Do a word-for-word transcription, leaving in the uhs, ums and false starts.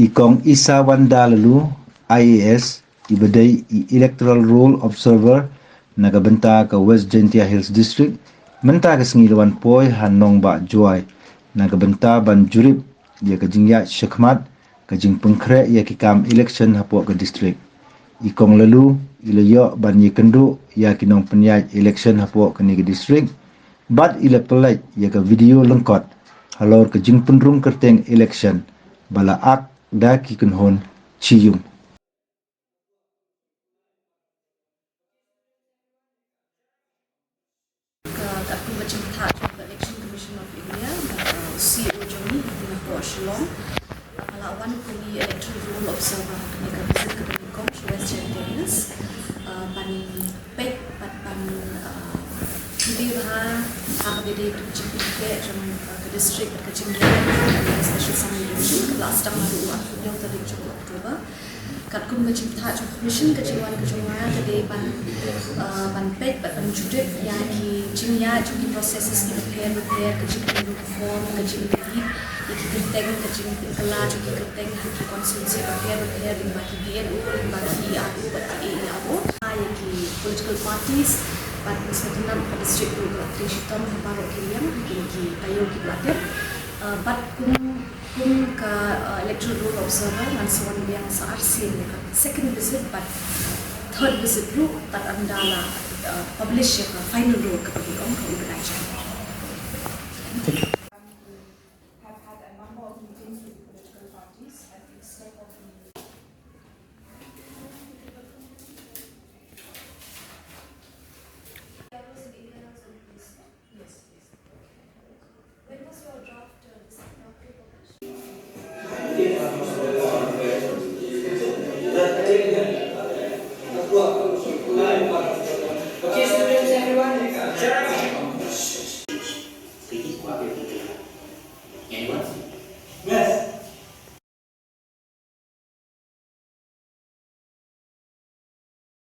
I Kong Isawanda Laloo, I A S, i ba dei i Electoral Roll Observer na ka bynta ka West Jaintia Hills District, mynta ka sngi la wan poi ha Nongbah Jowai na ka bynta ban jurip ïa ka jingïaid shakhmat ka jingpynkhreh ïa ki kam election hapoh ka district. I Kong Laloo i la ïoh ban ïakynduh ïa ki nongpynïaid election hapoh kane ka district bad i la pynlait ïa ka video lyngkot halor ka jingpynrung kyrteng election ba la ak da ki kynhun shiyung. Ka katkum ka jingthaw jong ka Election Commission of India, uh, C E O jong ngi, ha Shillong, uh, la wan kum i Electoral Roll Observer, kane ka visit kaba nyngkong sha West Jaintia Hills, uh, ban peit bad ban, uh, pule bha ha kaba dei ka jingpynkhreh jong, uh, ka district bad ka jingïaid ka Special Summary Election kaba la sdang naduh u arphew hynñiew tarik jong u October. Katkum ka jingthaw jong ka Commission, ka jingwan ka jong nga ka dei ban, uh, ban peit bad ban jurip ïa ki jingïaid jong ki processes ki bapher bapher, ka jingpynrung form, ka jingïaid ïa ki kyrteng, ka jingpynkylla jong ki kyrteng ha ki constituency bapher bapher, lyngba ki B L O, lyngba ki E R O bad ki A E R O. Ïa ki political parties bad ngi sngewtynnat ka district ruh ka la trei shitom ha baroh ki liang, ha kine ki taïew kiba la dep. Uh, bad kum, kum ka, uh, Electoral Roll Observer, ngan sa wan biang sa arsien ïa ka second visit bad third visit ruh, tad haduh ba la, uh, publish ïa ka final roll kaba ki ong ka organizer. Thank you. Have had a number of meetings with the political parties at the step of the